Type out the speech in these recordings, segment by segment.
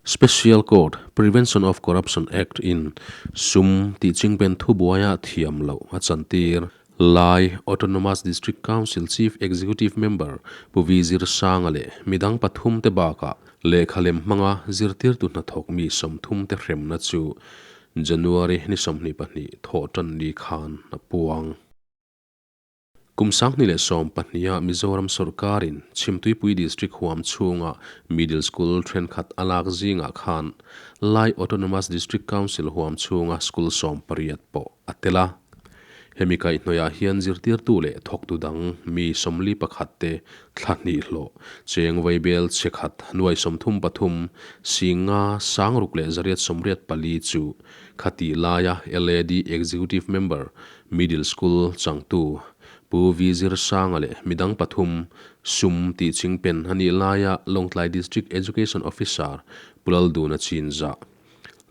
Special Court, Prevention of Corruption Act, in sum tih chingpen thubuaia thiam loh a chantir. Lai Autonomous District Council Chief Executive Member Pu Vi Zirsanga leh midang pathum te bakah lehkha lem hmanga zirtirtu hnathawk mi 30 te hremna chu January ni 22 thawh tan ni khan a puang. Kum 2012-a Mizoram sawrkarin Chhimtuipui District huam chhunga Middle School thenkhat a lak zingah khan Lai Autonomous District Council huam chhunga school 18 pawh a tel a. Hemi kaihhnawihah hian zirtirtu leh thawktu dang mi 41 te thla hnih hlawh, cheng vaibel chhe khat nuai 33, 500 684 chu khatih laia LAD Executive Member Middle School changtu Pu Vi Zirsanga leh midang pathum sum tih chingpen a nih laia Lawngtlai District Education Officer Pu Lalduna Chinzah,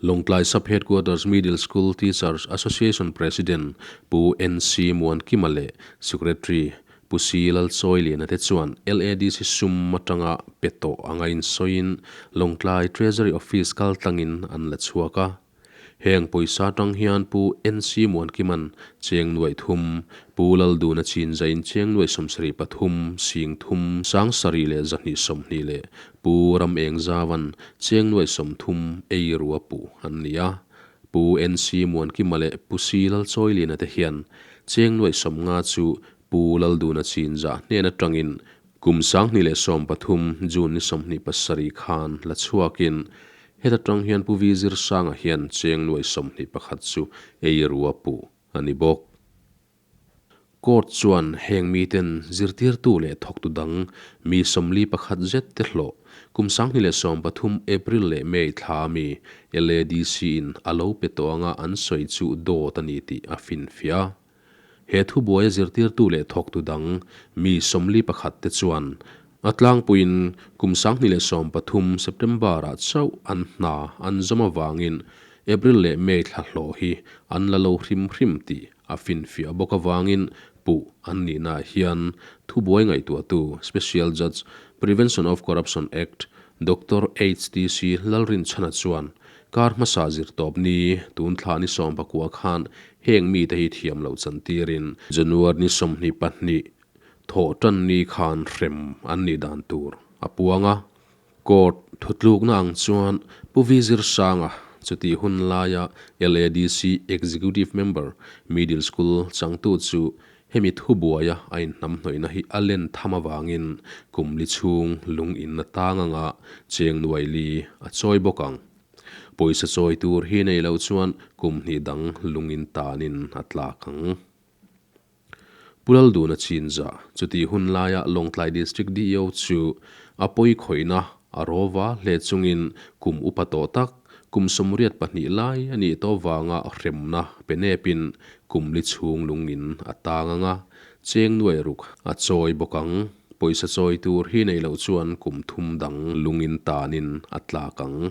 Lawngtlai Sub Headquarters Middle School Teachers Association President Pu NC Muankima leh Secretary Pu C Lalchawiliana te chuan LADC sum atanga pe tawh anga insawiin Lawngtlai Treasury Office kaltlangin an la chhuak a. Heng pawisa atang hian Pu NC Muankiman cheng nuaih thum, Pu Lalduna Chinzain cheng nuaih 73, sing thum, 7220 leh Pu Ram Engzavan cheng nuaih 30 ei rua puh an ni a. Pu NC Muankima leh Pu C Lalchawiliana te hian cheng nuaih 50 chu Pu Lalduna Chinzah hnen atangin kum 2013 June ni 27 khan la chhuakin Heta tang hian Pu Vi Zirsanga hian cheng nuai 21 chu ei rua puh a ni bawk. Court chuan heng miten zirtirtu leh thawktu dang mi 41 zet te hlawh kum 2013 April leh May thla mi LADC in a lo pe tawh anga an sawi chu dawt a ni tih a finfiah. He thubuaia zirtirtu leh thawktu dang mi 41 te chuan a tlangpuiin kum 2013 September-ah chauh an hna an zawm avangin April leh May thla hlawh hi an la lo hrim hrim tih a finfiah bawk avangin puh an nihnaah hian thubuai ngaihtuahtu Special Judge, Prevention of Corruption Act, Doctor HTC Lalrinchhana chuan kar hmasa zirtawp ni tun thla ni 19 khan Heng mite hi thiam loh chantirin January ni 22 thawh tan ni khan hrem an nih dan tur a puang a. Court thutlukna ang chuan Pu Vi Zirsanga chutih hun laia LADC Executive Member Middle School changtu chu hemi thubuaia a inhnamhnawihna hi a len tham avangin kum li chhung lung inna tang anga cheng nuai li a chawi bawk ang. Pawisa chawi tur hi nei loh chuan kum hnih dang lungin tanin a tlak ang. Pu Lalduna Chinza, chutih hun laia Lawngtlai District DEO chu a pawi khawihna a rawva hle chungin kum upa tawh tak, kum 82 lai a nih tawh vanga hremna pe nepin kum li chhung lungin a tang ang a, cheng nuai ruk a chawi bawk ang. Pawisa chawi tur hi nei loh chuan kum thum dang lungin tanin a tlak ang.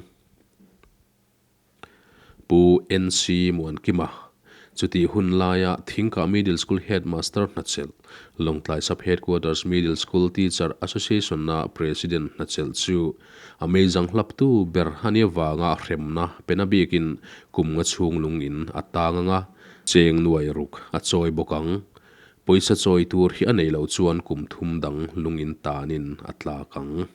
Pu NC Muankima, chutih hun laia Thingkah Middle School Headmaster hnachelh, Lawngtlai Sub Headquarters Middle School Teacher Association-a President hnachelh chu a meizang hlaptu ber a nih avanga hremna pena bikin kum nga chhung lungin a tang ang a, cheng nuai ruk a chawi bawk ang. Pawisa chawi tur hi a nei loh chuan kum thum dang lungin tanin a tlak ang.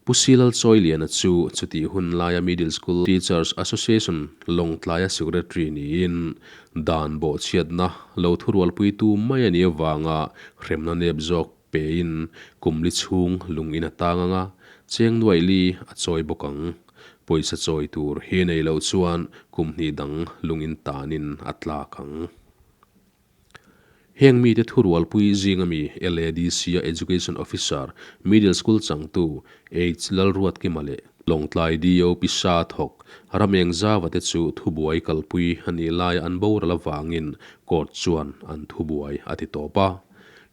Pu Silal Chawiliana chu chutih hun laia Middle School Teachers Association Lawngtlaia Secretary niin dan bawhchhiatna lo thurualpuitu mai a nih avanga hremna nep zawk pein kum li chhung lungin a tang ang a, cheng nuaih li a chawi bawk ang. Pawisa chawi tur hi nei loh chuan kum hnih dang lungin tanin a tlak ang. Heng mite thurualpui zinga mi LADC-a Education Officer, Middle School changtu H Lalruatkima leh Lawngtlai DO Pisa thawk Rameng Zava te chu thubuai kalpui a nih laia an boral avangin court chuan an thubuai a ti tawp a.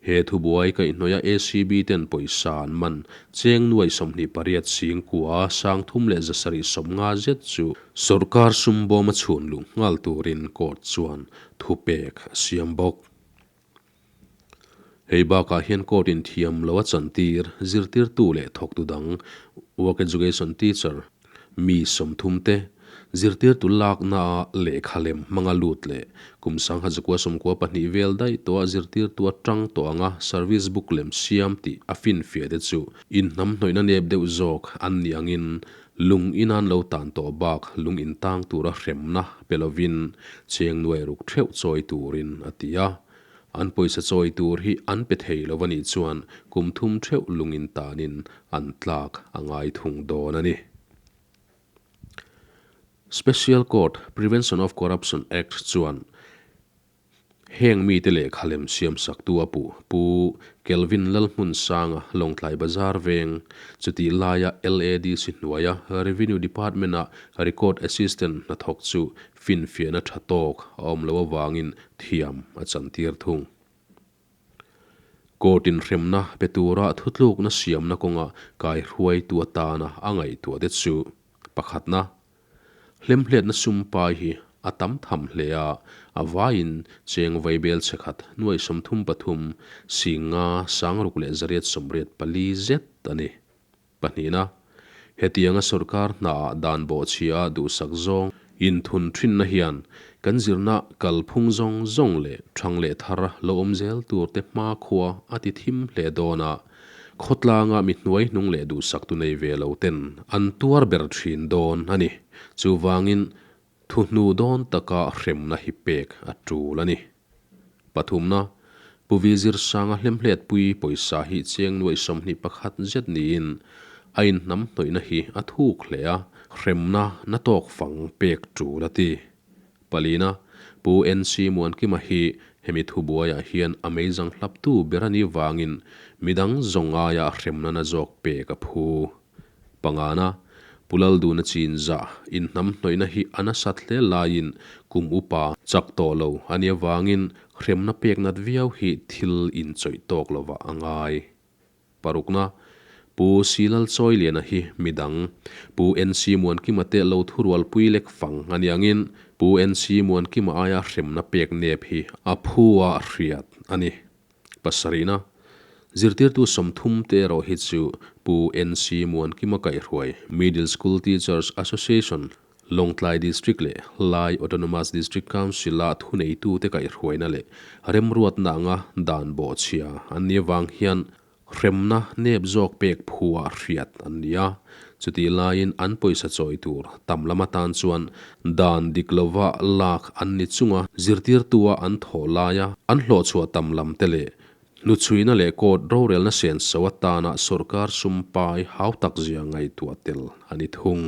He thubuai kaihhnawih a ACB ten pawisa an man cheng nuai 28 sing kua 3750 zet chu sawrkar sum bawm a chhun luh nghal turin court chuan thupek a siam bawk. Hei bakah hian court in thiam lo a chantir zirtirtu leh thawktu dang. Work Education Teacher, mi 30 te zirtirtu laknaa lehkha lem hmanga lut leh kum 1992 vel daih tawha zirtirtu atang tawh anga service book lem siam tih a finfiah te chu inhnamhnawihna nep deuh zawk an nih angin lung inan lo tan tawh bak lung intang tura hremna pe lovin cheng nuai ruk theuh chawi turin a ti a. An pawisa chawi tur hi an pe thei lo a nih chuan kum thum theuh lung intanin an tlak a ngai thung dawn a ni. Special Court, Prevention of Corruption Act, chuan heng mite lehkha lem siam saktu a puh Pu Kelvin Lalhmunsanga Lawngtlai Bazar veng chutih laia LADC hnuaia Revenue Department-a Record Assistant hnathawk chu finfiahna tha tawk a awm loh avangin thiam a chantir thung. Court inhremna pe tura thutlukna siamna kawnga kaihruaitu atana a ngaihtuah te chu pakhatna, hlemhletna sum pai hi a tam tham hle a, a vaiin cheng vaibel chhe khat nuai 33 singa sangruk leh 884 zet a ni. Pahnihna, hetianga sorkar hnaah dan bawhchhia duhsak zawng inthun thinna hian kan zirna kalphung zawng zawng leh thang leh thar lo awm zel tur te hmakhua a ti thim hle dawn a, khawtlanga mi hnuai hnung leh duhsak tu nei ve lo ten an tuar ber thin dawn a ni. Chuvangin Thuhnu dawn taka hremna hi pek a tul a ni. Pathumna, Pu Vizir Sanga hlemhletpui pawisa hi cheng nuai 21 zet niin a inhnam hnawihna hi a thuk hle a, hremna na tawk fang pek tul a ti. Palina, Pu NC Muankima hi hemi thubuaiah hian a meizang hlaptu ber a nih vangin midang zawng aia hremna na zawk pek a phu. Pangana, Pu Lalduna chin zah inhnam hnawihna hi a nasat hle laiin kum upa chak tawh lo a nih avangin hremna pek nat viau hi thil inchawih tawk lovah a ngai. Parukna, Pu Silal Chawiliana hi midang, Pu NC Muankima te lo thurualpui lek fang a nih angin Pu NC Muankima aia hremna pek nep hi a phu a hriat a ni. Pasarihna, Zirtirtu 30 te erawh hi chu Pu NC Muankima kaihhruai Middle School Teachers Association, Lawngtlai District leh Lai Autonomous District Council-a thuneitute kaihhruaina leh remruatna anga dan bawhchhia an nih avang hian Hremna nep zawk pek phuah hriat an ni a, chutih laiin an pawisa chawi tur tam lam atan chuan dan dik lova lak an ni chunga zirtirtua an thawh laia an hlawhchhuah tam lam te leh hnuchhuina leh court rorelna senso atana sorkar sum pai hau tak zia ngaihtuah tel a ni thung.